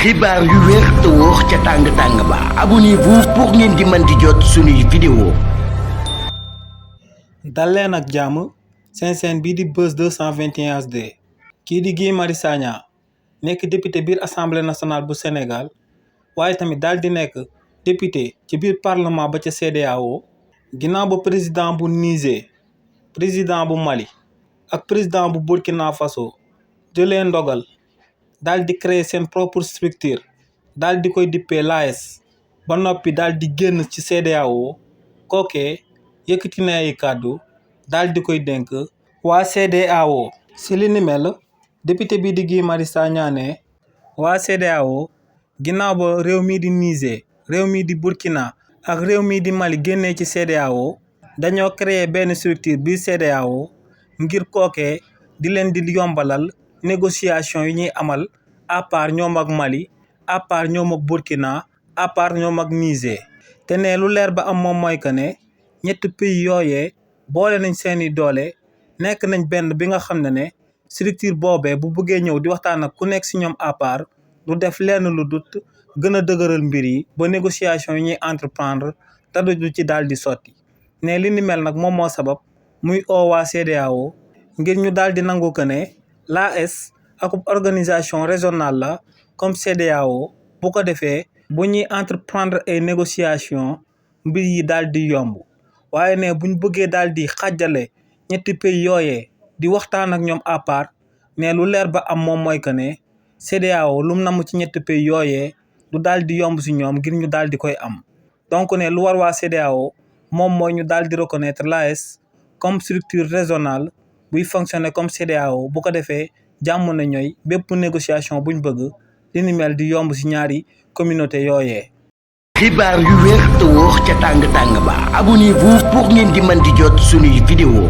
xibaar yu wér te wóor ca tàng ba abonnez-vous pour ngeen di mën di jot suñuy vidéo. dal leen ak jàmm seen chaîne bii di Buzz 221 HD kii di Guy Marius Sagna nekk député biir assemblée nationale bu Sénégal waaye tamit daal di nekk député ci biir parlement ba ca CEDEAO ginnaaw ba président bu Niger, président bu Mali ak président bu Burkina Faso jëlee ndogal daal di créer seen propre structure daal di koy dippee l'AES ba noppi daal di génn ci CEDEAO kookee yëkkati na ay kàddu daal di koy dénk waa CEDEAO. si li ni mel député bi di Guy Marius Sagna ne waa CEDEAO ginnaaw ba réew mii di Niger, réew mii di Burkina ak réew mii di Mali génnee ci CEDEAO dañoo créer benn structure biir CEDEAO ngir kookee di leen di yombalal négociation yi ñuy amal à part ñoom ak Mali, à part ñoom ak Burkina, à part ñoom ak Niger. te ne lu leer ba am moom mooy que ne ñetti pays yooyee boole nañ seeni doole nekk nañ benn bi nga xam ne structure boobee bu bëggee ñëw di waxtaan ak ku nekk si ñoom à part du def lenn lu dut gën a dëgëral mbir yi ba négociation yi ñuy entreprendre te du ci daal di sotti. ne li ni mel nag moom moo sabab muy waa CEDEAO ngir ñu daal di nangu que ne l'AES ak organisation régionale la comme CEDEAO bu ko defee bu ñuy entreprendre ay négociation mbir yi daal di yomb waaye ne buñ bëggee daal di xàjjale ñetti pays yooyee di waxtaan ak ñoom à part ne lu leer ba am moom mooy que ne CEDEAO lu mu namm ci ñetti pays yooyee du daal di yomb si ñoom ngir ñu daal di koy am. donc ne lu war waa CEDEAO moom mooy ñu daal di reconnaître l'AES comme structure régionale buy fonctionner comme CEDEAO bu ko defee jàmm na ñooy bépp négociation buñ bëgg li ni mel di yomb ci ñaari communauté yooyee. xibaar yu wér te wóor ca tàng ba abonnez-vous pour ngeen di mën di jot suñuy vidéo.